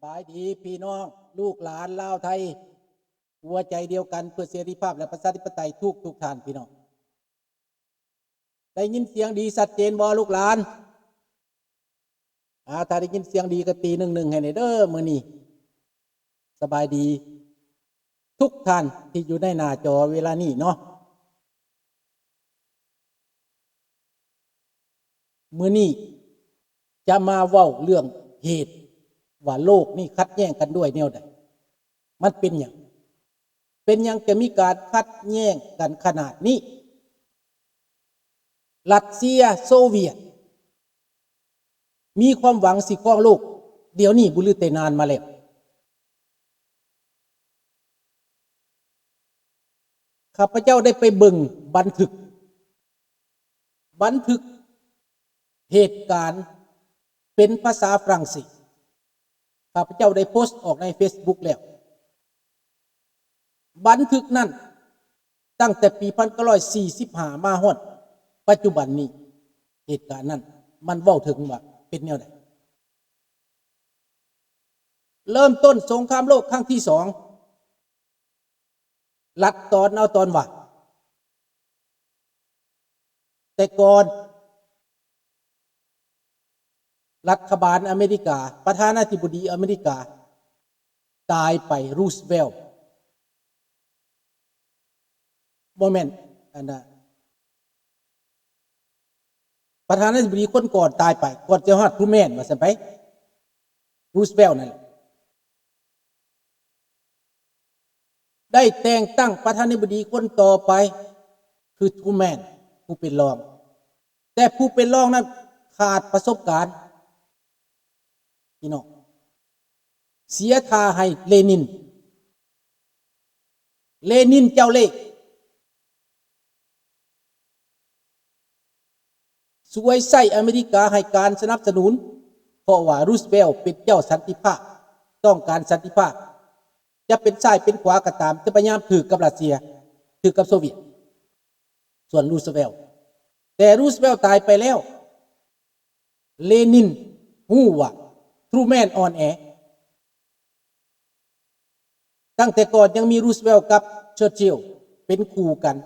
ບາຍດີພີ່ນ້ອງ ລູກຫຼານລາວໄທ ຫົວໃຈດຽວກັນເພື່ອເສລີພາບ ແລະ ປະຊາທິປະໄຕ ທຸກໆທ່ານພີ່ນ້ອງ. ໄດ້ຍິນສຽງດີຊັດເຈນບໍ່ລູກຫຼານ? ອາ ຖ້າໄດ້ຍິນສຽງດີກໍຕີໜຶ່ງໜຶ່ງໃຫ້ແດ່ເດີມື້ນີ້. ສະບາຍດີທຸກທ່ານທີ່ຢູ່ໃນໜ້າຈໍເວລານີ້ເນາະ. ມື້ນີ້ຈະມາເວົ້າເລື່ອງເຫດວ່າໂລກນີ້ຂັດແຍ່ງກັນດ້ວຍແນວໃດ? ມັນເປັນຫຍັງ? ເປັນຫຍັງຈະມີການຂັດແຍ່ງກັນຂະໜາດນີ້? ຣັດເຊຍ ໂຊວຽດ ມີຄວາມຫວັງຊິຄອງໂລກ ດຽວນີ້ບໍ່ລືແຕ່ນານມາແລ້ວ. ຂ້າພະເຈົ້າໄດ້ໄປເບິ່ງບັນທຶກ ບັນທຶກເຫດການເປັນພາສາຝຣັ່ງເສດ. ຂ້າພະເຈົ້າໄດ້ໂພສອອກໃນເຟສບຸກແລ້ວ. ບັນທຶກນັ້ນ ຕັ້ງແຕ່ປີໜຶ່ງພັນເກົ້າຮ້ອຍສີ່ສິບຫ້າມາຮອດປັດຈຸບັນນີ້ ເຫດການນັ້ນມັນເວົ້າເຖິງວ່າເປັນແນວໃດ? ເລີ່ມຕົ້ນສົງຄາມໂລກຄັ້ງທີສອງ ລັດຕອນເອົາຕອນວ່າ ແຕ່ກ່ອນ ລັດຖະບານອາເມລິກາ ປະທານາທິບໍດີອາເມລິກາ ຕາຍໄປ ຣູສເວລ ບໍ່ແມ່ນ ອັນນ່າ ປະທານາທິບໍດີຄົນກ່ອນຕາຍໄປ ກ່ອນຈະຮອດ Truman ວ່າຊັ້ນໄປ ຣູສເວລນັ້ນແຫຼະ ໄດ້ແຕ່ງຕັ້ງປະທານາທິບໍດີຄົນຕໍ່ໄປ ຄື Truman ຜູ້ເປັນລອງ. ແຕ່ຜູ້ເປັນລອງນັ້ນຂາດປະສົບການ ພີ່ນ້ອງ ເສຍທ່າໃຫ້ເລນິນ. ເລນິນເຈົ້າເລ່ ສວຍໃຊ້ອາເມລິກາໃຫ້ການສະໜັບສະໜູນ ເພາະວ່າຣູສເວລເປັນເຈົ້າສັນຕິພາບ ຕ້ອງການສັນຕິພາບ ຈະເປັນຊ້າຍເປັນຂວາກໍຕາມ ຈະພະຍາຍາມຖືກກັບຣັດເຊຍ ຖືກກັບໂຊວຽດ ສ່ວນຣູສເວລ ແຕ່ຣູສເວລຕາຍໄປແລ້ວ ເລນິນຮູ້ວ່າ Truman ອ່ອນແອ. ຕັ້ງແຕ່ກ່ອນຍັງມີຣູສເວລກັບເຊີຊິລເປັນຄູ່ກັນ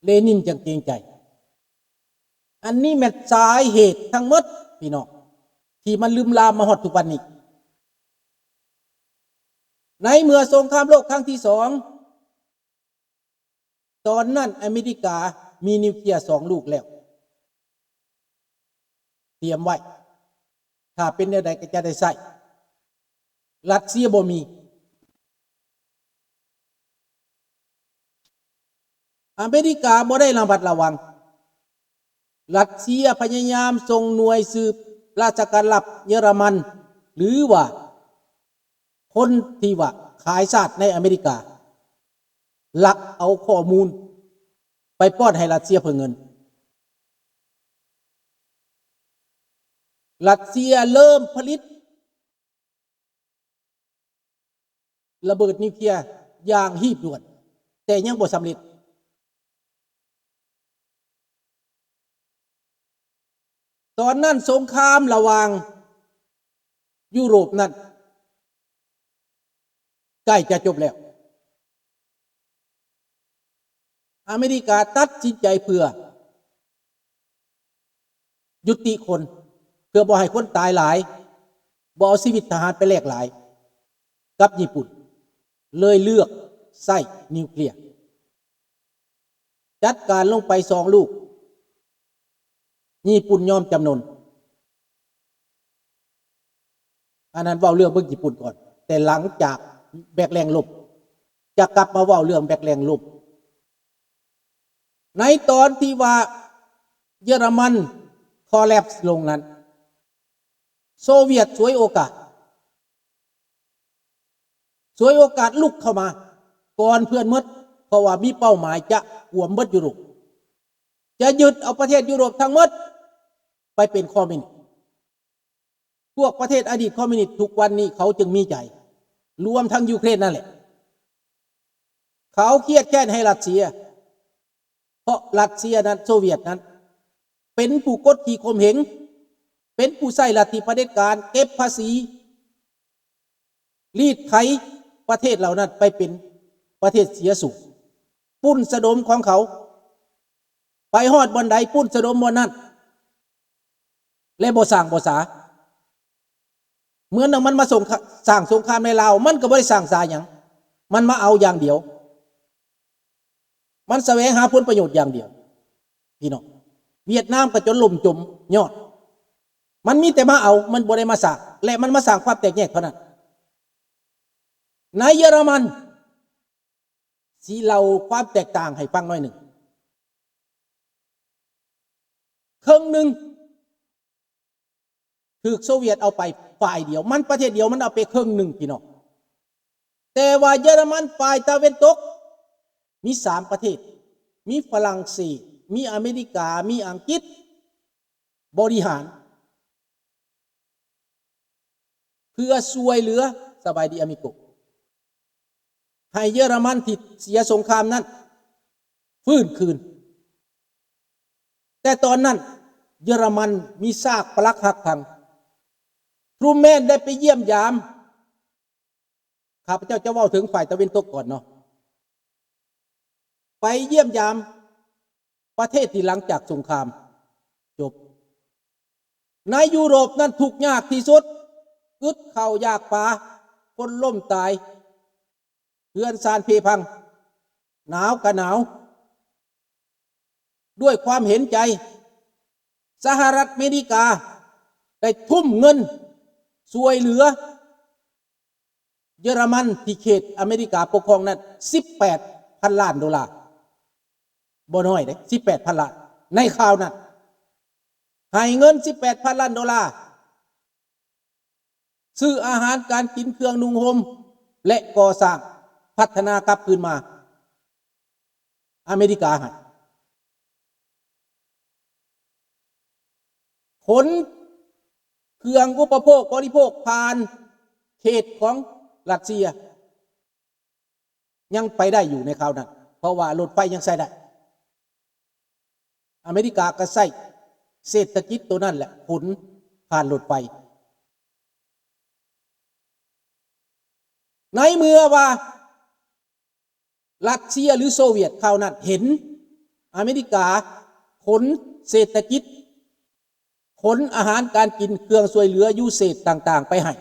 ເລນິນຈັ່ງເກງໃຈ. ອັນນີ້ແມ່ນສາເຫດທັງໝົດ ພີ່ນ້ອງ ທີ່ມັນລືມລາມມາຮອດທຸກວັນນີ້. ໃນເມື່ອສົງຄາມໂລກຄັ້ງທີສອງ ຕອນນັ້ນອາເມລິກາມີນິວເຄລຍສອງລູກແລ້ວ ຕຽມໄວ້ ຖ້າເປັນແນວໃດກໍຈະໄດ້ໃຊ້. ຣັດເຊຍບໍ່ມີ. ອາເມລິກາບໍ່ໄດ້ລະມັດລະວັງ. ຣັດເຊຍພະຍາຍາມສົ່ງໜ່ວຍສືບລາຊະການລັບເຢຍລະມັນ ຫຼືວ່າ ຄົນທີ່ວ່າຂາຍຊາດໃນອາເມລິກາ ລັກເອົາຂໍ້ມູນໄປປ້ອນໃຫ້ຣັດເຊຍເພື່ອເງິນ. ຣັດເຊຍເລີ່ມຜະລິດ ລະເບີດນິວເຄລຍຢ່າງຮີບດ່ວນ ແຕ່ຍັງບໍ່ສຳເລັດ. ຕອນນັ້ນສົງຄາມລະຫວ່າງຢູໂຣບນັ້ນໃກ້ຈະຈົບແລ້ວ. ອາເມລິກາຕັດສິນໃຈເພື່ອ ຍຸຕິຄົນ ເພື່ອບໍ່ໃຫ້ຄົນຕາຍຫຼາຍ ບໍ່ເອົາຊີວິດທະຫານໄປແລກຫຼາຍກັບຍີ່ປຸ່ນ ເລີຍເລືອກໃຊ້ນິວເຄລຍ ຈັດການລົງໄປສອງລູກ ຍີ່ປຸ່ນຍອມຈຳນົນ. ອັນນັ້ນເວົ້າເລື່ອງເບິ່ງຍີ່ປຸ່ນກ່ອນ ແຕ່ຫຼັງຈາກແບັກແລງລົບ ຈະກັບມາເວົ້າເລື່ອງແບັກແລງລົບ. ໃນຕອນທີ່ວ່າເຢຍລະມັນ collapse ລົງນັ້ນ ໂຊວຽດສວຍໂອກາດ ສວຍໂອກາດລຸກເຂົ້າມາກ່ອນເພື່ອນໝົດ ເພາະວ່າມີເປົ້າໝາຍຈະກວມເບິດຢູໂຣບ ຈະຍຶດເອົາປະເທດຢູໂຣບທັງໝົດໄປເປັນຄອມມິວນິດ. ພວກປະເທດອະດີດຄອມມິວນິດທຸກວັນນີ້ເຂົາຈຶ່ງມີໃຈ ລວມທັງຢູເຄຣນນັ້ນແຫຼະ ເຂົາຄຽດແຄ້ນໃຫ້ຣັດເຊຍ ເພາະຣັດເຊຍນັ້ນ ໂຊວຽດນັ້ນ ເປັນຜູ້ກົດຂີ່ຂົ່ມເຫງ ເປັນຜູ້ໃຊ້ລັດທິຜະເດັດການ ເກັບພາສີ ລີດໄຖປະເທດເຫຼົ່ານັ້ນໄປເປັນປະເທດເສຍສູນ ປຸ້ນສະດົມຂອງເຂົາ ໄປຮອດບ່ອນໃດປຸ້ນສະດົມບ່ອນນັ້ນ ແລະ ບໍ່ສ້າງບໍ່ສາ. ເໝືອນໜຶ່ງມັນມາສົງຄະ ສ້າງສົງຄາມໃນລາວ ມັນກໍບໍ່ໄດ້ສ້າງສາຫຍັງ ມັນມາເອົາຢ່າງດຽວ ມັນສະແຫວງຫາຜົນປະໂຫຍດຢ່າງດຽວ ພີ່ນ້ອງ. ຫວຽດນາມກໍຈົນລົ້ມຈົມຍອດ ມັນມີແຕ່ມາເອົາ ມັນບໍ່ໄດ້ມາສ້າງ ແລະ ມັນມາສ້າງຄວາມແຕກແຍກເທົ່ານັ້ນ. ໃນເຢຍລະມັນ ຊິເລົ່າຄວາມແຕກຕ່າງໃຫ້ຟັງໜ້ອຍໜຶ່ງ. ເຄິ່ງໜຶ່ງ ຖືກໂຊວຽດເອົາໄປຝ່າຍດຽວ ມັນປະເທດດຽວ ມັນເອົາໄປເຄິ່ງໜຶ່ງ ພີ່ນ້ອງ. ແຕ່ວ່າເຢຍລະມັນຝ່າຍຕາເວັນຕົກ ມີສາມປະເທດ ມີຝຣັ່ງເສດ ມີອາເມລິກາ ມີອັງກິດ ບໍລິຫານ ເພື່ອຊ່ວຍເຫຼືອ ສະບາຍດີອາມິໂກ ໃຫ້ເຢຍລະມັນທີ່ເສຍສົງຄາມນັ້ນຟື້ນຄືນ. ແຕ່ຕອນນັ້ນເຢຍລະມັນມີຊາກປະຫຼັກຫັກພັງ. ທຣູແມນໄດ້ໄປຢ້ຽມຢາມ ຂ້າພະເຈົ້າຈະເວົ້າເຖິງຝ່າຍຕາເວັນຕົກກ່ອນເນາະ ໄປຢ້ຽມຢາມປະເທດທີ່ຫຼັງຈາກສົງຄາມຈົບ. ໃນຢູໂຣບນັ້ນທຸກຍາກທີ່ສຸດ ອຶດເຂົ້າຢາກປາ ຄົນລົ້ມຕາຍ ເຮືອນຊານເພພັງ ໜາວກະໜາວ ດ້ວຍຄວາມເຫັນໃຈ ສະຫະລັດອາເມລິກາໄດ້ທຸ່ມເງິນຊ່ວຍເຫຼືອເຢຍລະມັນທີ່ເຂດອາເມລິກາປົກຄອງນັ້ນ ສິບແປດພັນລ້ານໂດລາ. ບໍ່ນ້ອຍເດ້ ສິບແປດພັນລ້ານ ໃນຄາວນັ້ນ ໃຫ້ເງິນສິບແປດພັນລ້ານໂດລາ ຊື້ອາຫານການກິນ ເຄື່ອງນຸ່ງຫົ່ມ ແລະ ກໍ່ສ້າງ ພັດທະນາກັບຄືນມາ ອາເມລິກາໃຫ້. ຂົນເຄື່ອງອຸປະໂພກບໍລິໂພກຜ່ານເຂດຂອງຣັດເຊຍ ຍັງໄປໄດ້ຢູ່ໃນຄາວນັ້ນ ເພາະວ່າລົດໄຟຍັງໃຊ້ໄດ້. ອາເມລິກາກໍໃຊ້ເສດຖະກິດໂຕນັ້ນແຫຼະຂົນຜ່ານລົດໄຟ. ໃນເມື່ອວ່າຣັດເຊຍ ຫຼື ໂຊວຽດຄາວນັ້ນເຫັນອາເມລິກາຂົນເສດຖະກິດ ຂົນອາຫານການກິນ ເຄື່ອງຊ່ວຍເຫຼືອຢູ່ເສດຕ່າງໆໄປໃຫ້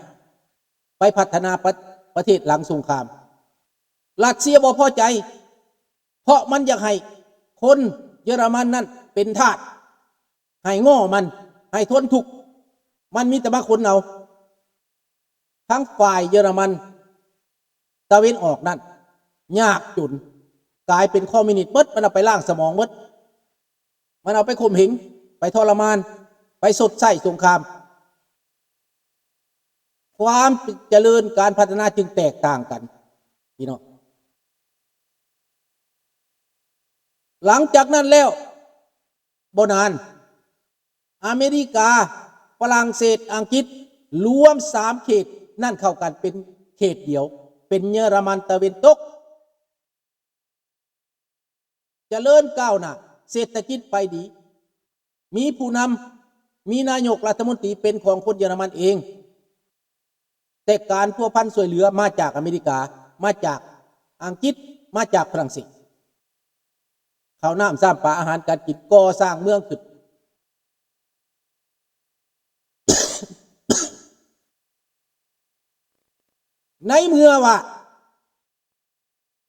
ໄປພັດທະນາປະ ປະເທດຫຼັງສົງຄາມ. ຣັດເຊຍບໍ່ພໍໃຈ ເພາະມັນຢາກໃຫ້ຄົນເຢຍລະມັນນັ້ນເປັນທາດ ໃຫ້ງໍ້ມັນ ໃຫ້ທົນທຸກ ມັນມີແຕ່ມາຂົນເອົາ. ທາງຝ່າຍເຢຍລະມັນຕາເວັນອອກນັ້ນຍາກຈົນ ກາຍເປັນຄອມມິວນິດໝົດ ມັນເອົາໄປລ້າງສະໝອງໝົດ ມັນເອົາໄປຂົ່ມເຫງ ໄປທໍລະມານ ໄປຊົດໃຊ້ສົງຄາມ. ຄວາມຈະເລີນການພັດທະນາຈຶ່ງແຕກຕ່າງກັນ ພີ່ນ້ອງ. ຫຼັງຈາກນັ້ນແລ້ວບໍ່ນານ ອາເມລິກາ, ຝຣັ່ງເສດ, ອັງກິດ ລວມສາມເຂດນັ້ນເຂົ້າກັນເປັນເຂດດຽວ ເປັນເຢຍລະມັນຕາເວັນຕົກ. ຈະເລີນກ້າວໜ້າ, ເສດຖະກິດໄປດີ, ມີຜູ້ນຳ, ມີນາຍົກລັດຖະມົນຕີເປັນຂອງຄົນເຢຍລະມັນເອງ, ແຕ່ການພົວພັນຊ່ວຍເຫຼືອມາຈາກອາເມລິກາ, ມາຈາກອັງກິດ, ມາຈາກຝຣັ່ງເສດ. ເຂົ້ານ້ຳຊຳປາ, ອາຫານການກິນ, ກໍ່ສ້າງເມືອງຂຶ້ນ. ໃນເມື່ອວ່າ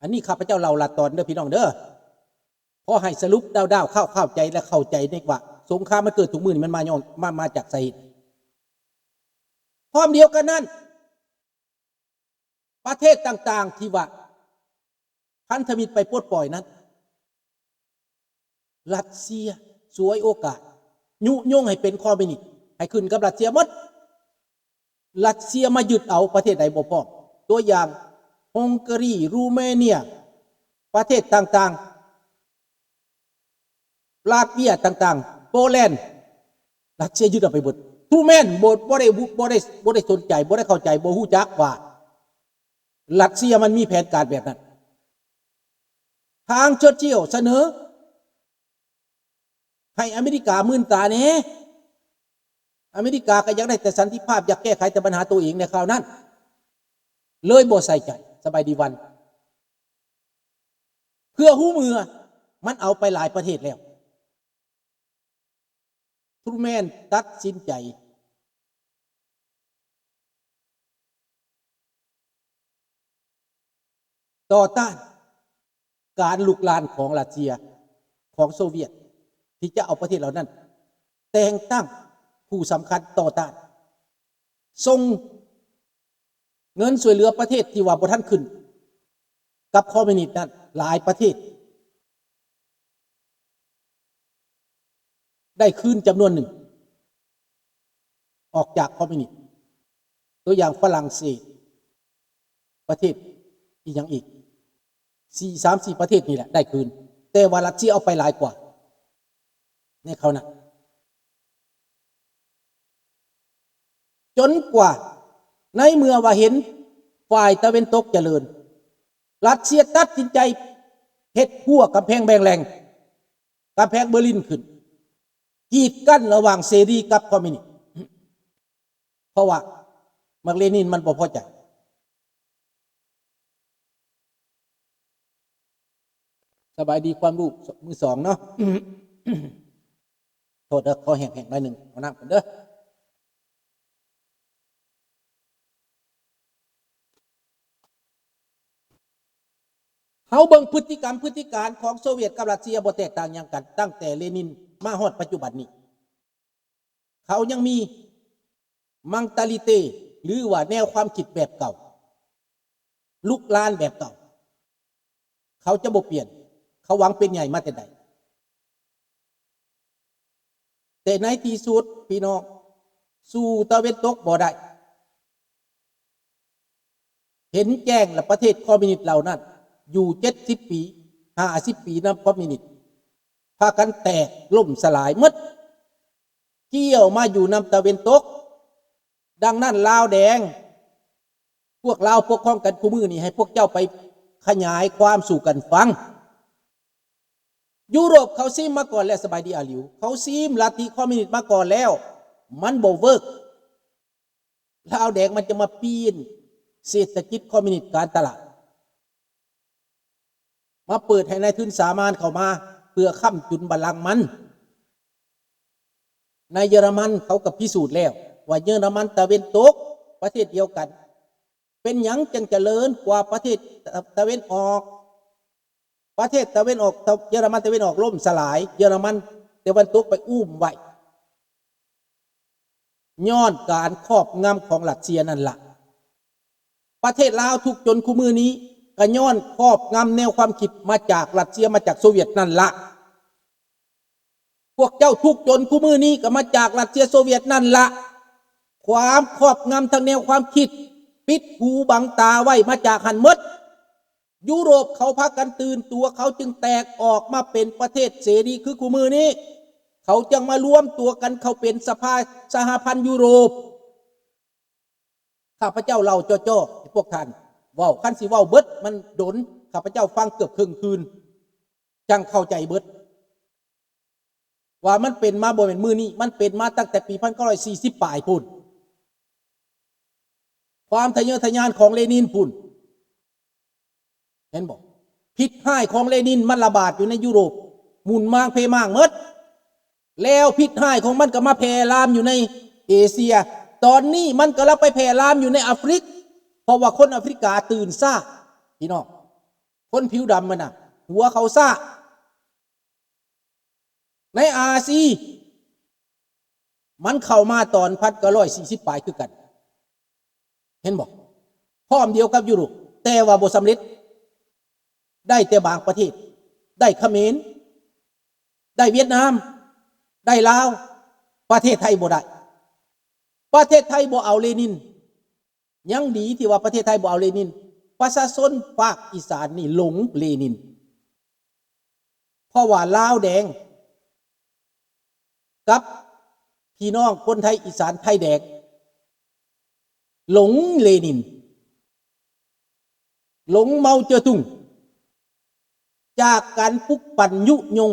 ອັນນີ້ຂ້າພະເຈົ້າເລົ່າລັດຕອນເດີພີ່ນ້ອງເດີ ພໍໃຫ້ສະຫຼຸບດາວໆ ເຂົ້າ ເຂົ້າໃຈ ແລະ ເຂົ້າໃຈໃນວ່າສົງຄາມມັນເກີດທຸກມື້ນີ້ ມັນມາຍ້ອນ ມາ ມາຈາກສາເຫດ. ພ້ອມດຽວກັນນັ້ນ ປະເທດຕ່າງໆທີ່ວ່າພັນທະມິດໄປປົດປ່ອຍນັ້ນ ຣັດເຊຍສວຍໂອກາດ ຍຸຍົງໃຫ້ເປັນຄອມມິວນິດ ໃຫ້ຂຶ້ນກັບຣັດເຊຍໝົດ. ຣັດເຊຍມາຍຶດເອົາປະເທດໃດບໍ່ພ້ອມ ຕົວຢ່າງ ຮັງກາຣີ, ຣູເມເນຍ, ປະເທດຕ່າງໆ ລາດເວຍຕ່າງໆ ໂປແລນ ຣັດເຊຍຍຶດເອົາໄປເບິດ. ທຣູແມນບໍ່ ບໍ່ໄດ້ ບໍ່ໄດ້ ບໍ່ໄດ້ສົນໃຈ ບໍ່ໄດ້ເຂົ້າໃຈ ບໍ່ຮູ້ຈັກວ່າຣັດເຊຍມັນມີແຜນການແບບນັ້ນ. ທາງເຊີຊິລສະເໜີ ໃຫ້ອາເມລິກາມື່ນຕາແດ່. ອາເມລິກາກໍຢາກໄດ້ແຕ່ສັນຕິພາບ, ຢາກແກ້ໄຂແຕ່ບັນຫາໂຕເອງໃນຄາວນັ້ນ, ເລີຍບໍ່ໃສ່ໃຈ. ສະບາຍດີວັນ ເພື່ອຮູ້ເມື່ອ ມັນເອົາໄປຫຼາຍປະເທດແລ້ວ. ທຣູແມນຕັດສິນໃຈ ຕໍ່ຕ້ານການລຸກລານຂອງຣັດເຊຍ, ຂອງໂຊວຽດ ທີ່ຈະເອົາປະເທດເຫຼົ່ານັ້ນ, ແຕ່ງຕັ້ງຜູ້ສຳຄັນຕໍ່ຕ້ານ, ສົ່ງເງິນຊ່ວຍເຫຼືອປະເທດທີ່ວ່າບໍ່ທັນຂຶ້ນກັບຄອມມິວນິດນັ້ນຫຼາຍປະເທດ. ໄດ້ຄືນຈຳນວນໜຶ່ງອອກຈາກຄອມມິວນິດ, ຕົວຢ່າງຝຣັ່ງເສດ, ປະເທດອີ່ຫຍັງອີກ, ສີ່ ສາມສີ່ປະເທດນີ້ແຫຼະໄດ້ຄືນ, ແຕ່ວ່າຣັດເຊຍເອົາໄປຫຼາຍກວ່າໃນຄາວນັ້ນ. ຈົນກວ່າໃນເມື່ອວ່າເຫັນຝ່າຍຕາເວັນຕົກຈະເລີນ, ຣັດເຊຍຕັດສິນໃຈເຮັດຮົ້ວກຳແພງເບີລິນ, ກຳແພງເບີລິນຂຶ້ນ, ກີດກັ້ນລະຫວ່າງເສລີກັບຄອມມິວນິດ, ເພາະວ່າມາກເລນິນມັນບໍ່ພໍໃຈ. ສະບາຍດີຄວາມຮູ້ມືສອງເນາະ. ໂທດເດີ ຂໍແຫ້ງໆໜ້ອຍໜຶ່ງ, ເອົານ້ຳກ່ອນເດີ. ເຮົາເບິ່ງພຶດຕິກຳ ພຶດຕິການຂອງໂຊວຽດກັບຣັດເຊຍບໍ່ແຕກຕ່າງຫຍັງກັນ, ຕັ້ງແຕ່ເລນິນມາຮອດປັດຈຸບັນນີ້. ເຂົາຍັງມີ mentality ຫຼືວ່າແນວຄວາມຄິດແບບເກົ່າ, ລຸກລານແບບເກົ່າ. ເຂົາຈະບໍ່ປ່ຽນ, ເຂົາຫວັງເປັນໃຫຍ່ມາແຕ່ໃດ. ແຕ່ໃນທີ່ສຸດ ພີ່ນ້ອງ ສູ້ຕາເວັນຕົກບໍ່ໄດ້. ເຫັນແຈ້ງລະ ປະເທດຄອມມິວນິດເຫຼົ່ານັ້ນ ຢູ່ເຈັດສິບປີ ຫ້າສິບປີນຳຄອມມິວນິດ ພາກັນແຕກລົ້ມສະຫຼາຍໝົດ, ກ້ຽວມາຢູ່ນຳຕາເວັນຕົກ. ດັ່ງນັ້ນ ລາວແດງ ພວກລາວປົກຄອງກັນຄູ່ມື້ນີ້ ໃຫ້ພວກເຈົ້າໄປຂະຫຍາຍຄວາມສູ່ກັນຟັງ. ຢູໂຣບເຂົາຊີມມາກ່ອນແລ້ວ, ສະບາຍດີອາລິວ, ເຂົາຊີມລັດທິຄອມມິວນິດມາກ່ອນແລ້ວ, ມັນບໍ່ເວີກ. ລາວແດງມັນຈະມາປີ້ນເສດຖະກິດຄອມມິວນິດການຕະຫຼາດ, ມາເປີດໃຫ້ນາຍທຶນສາມານເຂົ້າມາ ເພື່ອຄ້ຳຈຸນບັນລັງມັນ. ໃນເຢຍລະມັນເຂົາກໍພິສູດແລ້ວວ່າເຢຍລະມັນຕາເວັນຕົກ ປະເທດດຽວກັນ ເປັນຫຍັງຈຶ່ງຈະເລີນກວ່າປະເທດຕາເວັນອອກ? ປະເທດຕາເວັນອອກ ເຢຍລະມັນຕາເວັນອອກລົ້ມສະຫຼາຍ, ເຢຍລະມັນຕາເວັນຕົກໄປອຸ້ມໄວ້. ຍ້ອນການຄອບງຳຂອງຣັດເຊຍນັ້ນລະ. ປະເທດລາວທຸກຈົນຄູ່ມື້ນີ້ ກໍຍ້ອນຄອບງຳແນວຄວາມຄິດມາຈາກຣັດເຊຍ, ມາຈາກໂຊວຽດນັ້ນລະ. ພວກເຈົ້າທຸກຈົນຄູ່ມື້ນີ້ ກໍມາຈາກຣັດເຊຍໂຊວຽດນັ້ນລະ. ຄວາມຄອບງຳທາງແນວຄວາມຄິດ ປິດຫູບັງຕາໄວ້ ມາຈາກຫັ້ນໝົດ. ຢູໂຣບເຂົາພາກັນຕື່ນຕົວ, ເຂົາຈຶ່ງແຕກອອກມາເປັນປະເທດເສລີຄືຄູ່ມື້ນີ້. ເຂົາຈຶ່ງມາລວມຕົວກັນເຂົ້າເປັນສະພາ ສະຫະພັນຢູໂຣບ. ຂ້າພະເຈົ້າເລົ່າຈໍ້ໆໃຫ້ພວກທ່ານເວົ້າ, ຄັນຊິເວົ້າເບິດມັນດົນ, ຂ້າພະເຈົ້າຟັງເກືອບເຄິ່ງຄືນ ຈັ່ງເຂົ້າໃຈເບິດ. ວ່າມັນເປັນມາບໍ່ແມ່ນມື້ນີ້, ມັນເປັນມາຕັ້ງແຕ່ປີພັນເກົ້າຮ້ອຍສີ່ສິບປາຍພຸ້ນ. ຄວາມທະເຍີທະຍານຂອງເລນິນພຸ້ນ. ເຫັນບໍ່? ພິດຮ້າຍຂອງເລນິນມັນລະບາດຢູ່ໃນຢູໂຣບ, ໝູນມ້າງເພມ້າງໝົດ. ແລ້ວພິດຮ້າຍຂອງມັນກໍມາແຜ່ລາມຢູ່ໃນເອເຊຍ. ຕອນນີ້ມັນກຳລັງໄປແຜ່ລາມຢູ່ໃນອາຟຣິກ, ເພາະວ່າຄົນອາຟຣິກາຕື່ນຊ້າ, ພີ່ນ້ອງ. ຄົນຜິວດຳມັນນະ, ຫົວເຂົາຊ້າ. ໃນອາຊີ ມັນເຂົ້າມາຕອນພັນເກົ້າຮ້ອຍສີ່ສິບປາຍຄືກັນ. ເຫັນບໍ່? ພ້ອມດຽວກັບຢູໂຣບ, ແຕ່ວ່າບໍ່ສຳເລັດ. ໄດ້ແຕ່ບາງປະເທດ, ໄດ້ຂະເໝນ, ໄດ້ຫວຽດນາມ, ໄດ້ລາວ, ປະເທດໄທບໍ່ໄດ້. ປະເທດໄທບໍ່ເອົາເລນິນ. ຍັງດີທີ່ວ່າປະເທດໄທບໍ່ເອົາເລນິນ. ປະຊາຊົນພາກອີສານນີ້ຫຼົງເລນິນ. ເພາະວ່າລາວແດງກັບພີ່ນ້ອງຄົນໄທອີສານໄທແດງ ຫຼົງເລນິນ, ຫຼົງເມົາເຈີຕຸງ ຈາກການປຸກປັ່ນຍຸຍົງ